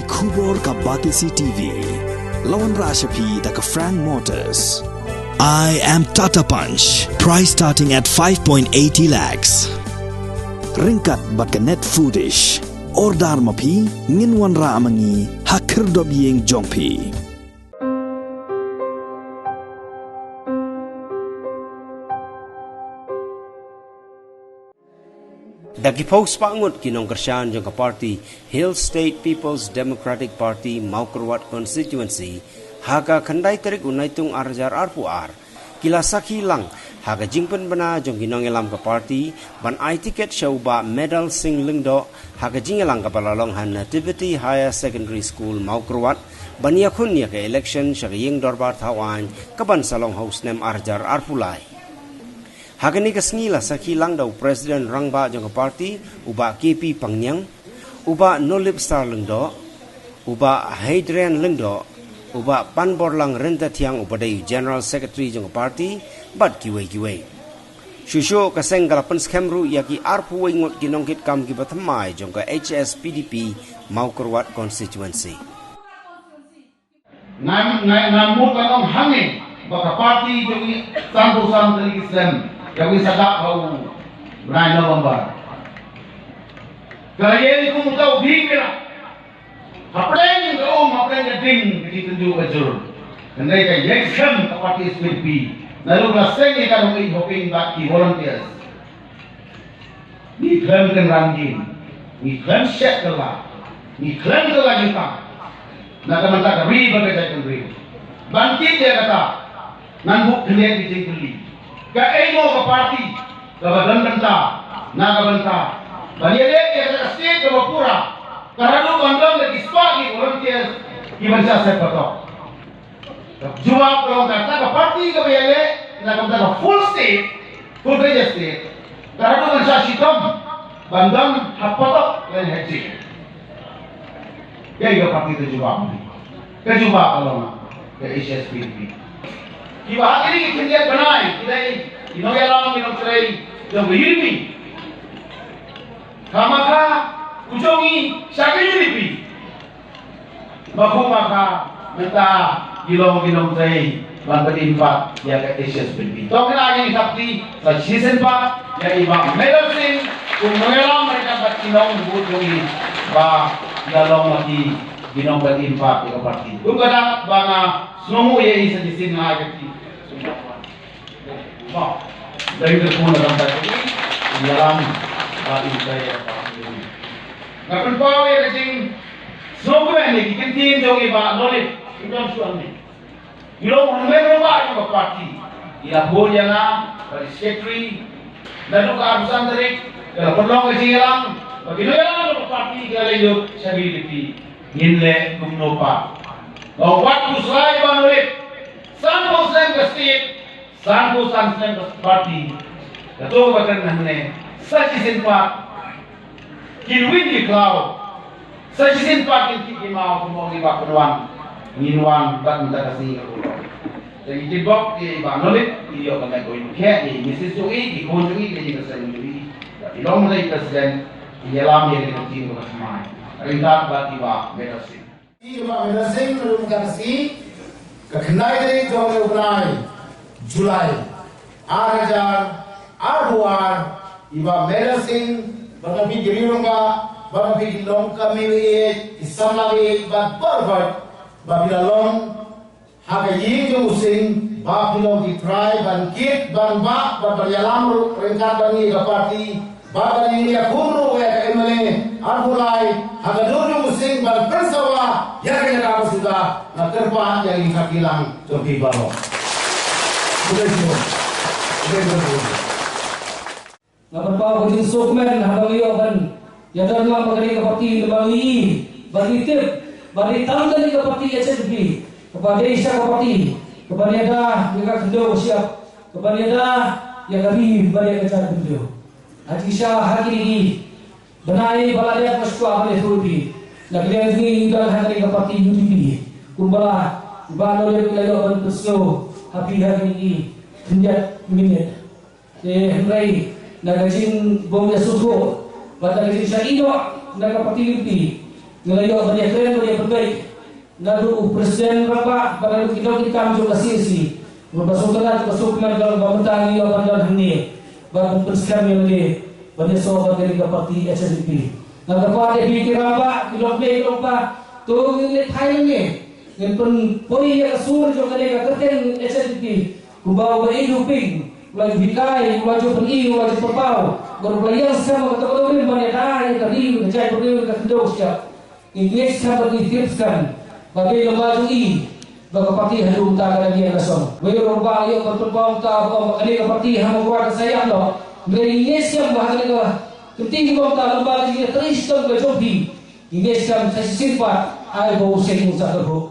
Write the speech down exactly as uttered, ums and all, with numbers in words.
Khubor ka Batesi T V. La wanrah sha phi da ka Frank Motors. I am Tata Punch. Price starting at five point eighty lakhs. Ryngkat bad ka Net Foodish. Order ma phi, ngin wanrah ma ngi ha khyrdop ïing jong phi. Da ki phew spah ngut ki nongkyrshan jong ka party Hill State People's Democratic Party Mawkyrwat Constituency, ha ka khyndai tarik u Naitung ar hajar arphew ar, ki la sakhi lang ha ka jingpynbna jong ki nongïalam ka party ban ai tiket sha u Bah Medal Singh Lyngdoh ha ka jingïalang kaba la long ha Nativity Higher Secondary School Mawkyrwat ban ïakhun ïa ka election sha ka ïing dorbar thaw aiñ kaban sa long ha u snem ar hajar arphew lai. Ha kane ka sngi la sakhi lang da u President Rangbah jong ka party, u Bah K P Pangniang, u Bah Nolip Sar Lyngdoh, u Bah Hadrian Lyngdoh, u Bah Panborlang Ryntathiang uba dei u General Secretary jong ka party, bad kiwei kiwei. Shuh shuh ka seng ka la pynskhem ruh ïa ki arphew wei ngut ki nongkitkam kiba thymmai jong ka H S P D P Mawkyrwat Constituency. Ngam, ngam, ngam mut ban ong hangne ba ka party jong ngi sanphew san tylli ki snem, jong ngi sa dap ha u bnai November. Ka la ïeng kum uta u bhing biang. Hapdeng ka um, hapdeng ka ding, ka jingtynjuh ka jur. Hynrei ka ïeng skhem ka party S P D P. Naduh la seng ïa ka dong i hoping bad ki volunteers. Ngi khlem kynran ngin, ngi khlem shet kylla, ngi khlem kylla jutang na ka bynta ka ri bad ka jaitbynriew. Ban tip ïa kata, ngan buh khyndiat ki jingkylli. Kaei mo ka party kaba don bynta na ka bynta ban ïaleh ïa ka state kaba pura, ka haduh ban don da ki spah ki volunteers kiban shah sep patok. Jubab ka long kata ka party kaba ïaleh na ka bynta ka full state, full fledged state. Ka haduh ban shah shitom ban don ha patok lane ha jing. Kaei ka party ka jubab ni? Ka jubab ka long ka H S P D P. Kiba ha kine ki khyndiat bnai ki dei ki nongïalam, ki nongtrei jong ka U D P. Khamkha u jong ngi sha ka U D P. Ma phu ma kha mynta ki long ki nongtrei ban pynim pat ïa ka H S P D P. To kane ngi thap kti sa shisien pat ïa i Bah Medal Singh kum u nongïalam ryngkat bad ki nongbud jong ngi ba ki la long ma ki ki nongpynim pat ïa ka party. Kum ka dak ba nga sngewnguh ïa i sa shisien nga ai ka kti. Mo, dei ka khun ka dang ka ïalam ba in ka ïa ka. Nga pynpaw ïa ka jingsngewbha ne ki ktien jong i Bah Nolip, i Bah Nolip. I long u member ba jong ka party. I la bun ïa nga ba i secretary. Naduh ka arphew san tarik ka la pynlong ka jingïalang ba ki nongïalam jong ka party ki la leit lut sha B J P. Ngin leh kumno pat? Ba wat pynslai Bah Nolip. Sanphew snem ka state, sanphew san snem ka party. Kato ba kren hangne, sa shisien pat kin win ki khlaw. Sa shisien pat kin kit ki maw, kumba ong i Bah Pynwan. Ngin wan bad mynta ka sngi ka kulor. Te ngi kitbok ïa i Bah Nolip, i ïoh ka met ka win pyrkhat, ïa i Missus jong i, ki khun jong i, ka ïing ka sem jong i. Bad i long mynta i president, i ïalam ïa ka team ka ba thymmai. Ryngkat bad i Bah Medal Singh. I Bah Medal Singh, naduh mynta ka sngi, ka khyndai tarik jong u bnai July, ar hajar arphew ar, i Bah Medal Singh, bad na phi ki riew rangbah, bad na phi ki longkmie ba ïeit, ki samla ba ïeit, bad baroh, ba phi la long ha ka ïing jong u Singh, ba phi long ki trai ban kit, ban bah, ban, ban ïalam ruh ryngkat bad ngi ka party, bad ban ïakhun ruh ïa ka M L A arphew lai ha ka dur jong u Singh ban pynsawa ïa ka jaka ba suda. Nga kyrpad ïa ngi ka kilang jong phi baroh. Khublei shibun. Khublei shibun. Nga pynpaw ka jingsngewkmen haba ngi ïoh ban ïadon lang bad kane ka party, namar ngi, ba ngi tip ba dei tang kane ka party H S P D P kaba dei shisha ka party kaban ïada ïa ka khyndew ka shyiap, kaban ïada ïa ka ri bad ïa ka jaitbynriew. Ha jingshisha ha kine ki bnai ba la dep, nga sngewkwah ban ïathuh ïa phi, na ka liang jong ngi ngi don ha kane ka party U D P, kumba u Bah Nolip u la ïoh ban pynsngew ha phi ha kine ki khyndiat minit. Te hynrei na ka jingbym ïasngewthuh bad na ka jingshah ïehnoh na ka party U D P, Ngi la ïoh ban ïakren ban ïapynbeit naduh u president rangbah bad naduh ki nongtrei kam jong ka C A C. Ba sngewtynnat ba sngewkmen ba mynta ngi ïoh ban don hangne bad ban pynskhem ïa lade ban ïasoh bad kane ka party H S P D P. Nga kyrpad ïa phi ki rangbah, ki longkmie ki longpa, to ngin leit phai hangne, ngin pynpoi ïa ka sur jong kane ka kyrteng H S P D P. Kumba uba ïeit u Ping u la ju hikai, u la ju pyni, u la ju pynpaw, bad u la ïeng skhem ha kata ka nongrim ban ïada ïa ka ri, ka jaitbynriew, ka khyndew shyiap. Ngi ngeit skhem bad ngi tip skhem ba dei lem bad jong i ba ka party haduh mynta ka dang ïeng ka song. Wei ruh ba ïoh ban pynpaw mynta ba ong ba kane ka party ha Mawkyrwat ka sa ïap noh. Hynrei ngi ngeit skhem ba ha kane ka kynti kumta lem bad ka jingïatreilang ka jong phi, ngi ngeit skhem sa shisien pat ai ba u seng u sa kyrhuh.